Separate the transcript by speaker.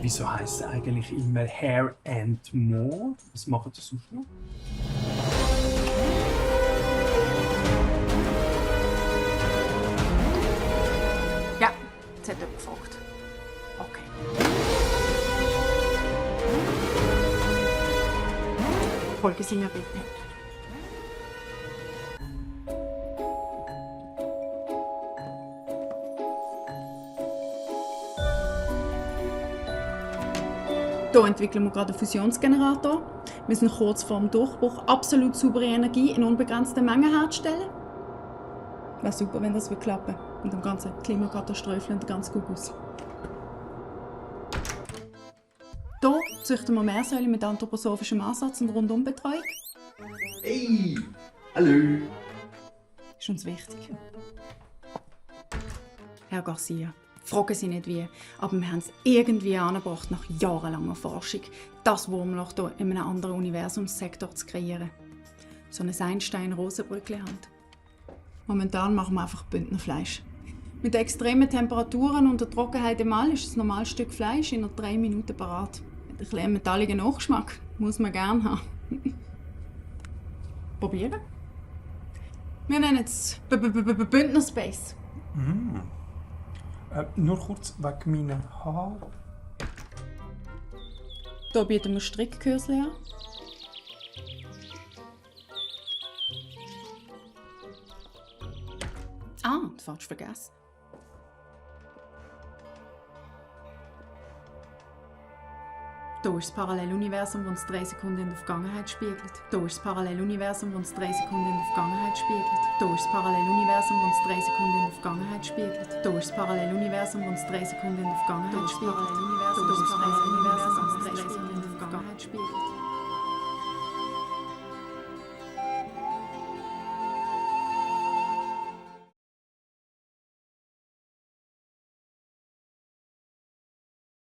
Speaker 1: Wieso heisst es eigentlich immer Hair and More? Was machen Sie sonst noch?
Speaker 2: Ja, jetzt hat jemand gefragt. Okay. Folgen Sie mir bitte. Hier entwickeln wir gerade einen Fusionsgenerator. Wir sind kurz vor dem Durchbruch, absolut saubere Energie in unbegrenzten Mengen herzustellen. Wäre super, wenn das klappen würde. Mit dem ganzen Klimakatastrophen und der ganzen Gugus. Hier züchten wir Meersäule mit anthroposophischem Ansatz und Rundumbetreuung.
Speaker 3: Hey! Hallo!
Speaker 2: Das ist uns wichtig. Herr Garcia, fragen Sie nicht wie, aber wir haben es irgendwie angebracht, nach jahrelanger Forschung, das Wurmloch hier in einem anderen Universumssektor zu kreieren. So ein Einstein-Rosenbrückli halt. Momentan machen wir einfach Bündnerfleisch. Mit extremen Temperaturen und der Trockenheit im All ist ein normales Stück Fleisch in 3 Minuten parat. Mit ein bisschen metalligen Nachgeschmack. Muss man gerne haben. Probieren? Wir nennen es Bündner Space.
Speaker 1: Nur kurz wegen meinen Haaren.
Speaker 2: Hier bieten wir Strickkursli an. Ah, das falsch vergessen. Hier ist das Paralleluniversum, das uns 3 Sekunden in der Vergangenheit spiegelt. Hier ist das Paralleluniversum, das uns 3 Sekunden in der Vergangenheit spiegelt. Hier ist das Paralleluniversum, das uns 3 Sekunden in der Vergangenheit spiegelt. Hier ist das Paralleluniversum, das uns 3 Sekunden in der Vergangenheit spiegelt. Hier ist das Paralleluniversum,